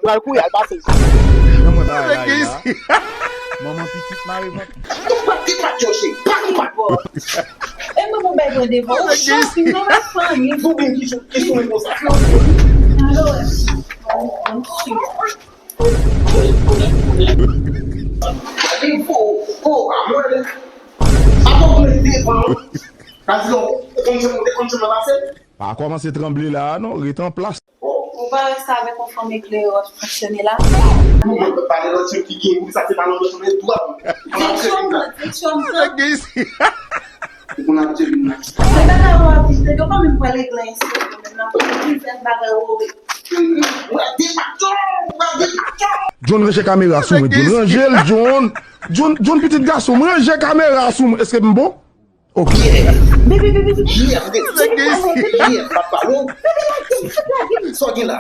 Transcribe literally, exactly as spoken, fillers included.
Pral kouri al pase. Nan mwen pa la. Manman pitit mare vant. Ou pa te pat yo che. Pa nou pat. E mwen pou bay mwen devan. Ou chòk, mwen pa fanni. Doubin ki sou ki sou men konsa. Alò, Gade fo fo a mwen. Apa ou mwen devan. Kazi ou konn se mwen konn se mwen pase. Pa kòmanse tranble la non, ret an plas. Ou pa reste avèk yon fanm eklere w ap fonksyone la. Mwen pale lòt fi ki gen wi sa se pa nan lòt men dwa. Direksyon m pran, direksyon m pran. Ou konn ap tire mwen. Mwen pa ka wè vide, yo pa menm pral regle isi. Mwen vin fè bagay ou. Mwen depato, mwen depato. John ranje kamera sou mwen, John ranje l, John. John, John pitit gason, m ranje kamera sou mwen. Èske m bon? Ok. Yeah, yeah, papa, ou. Sa gen la.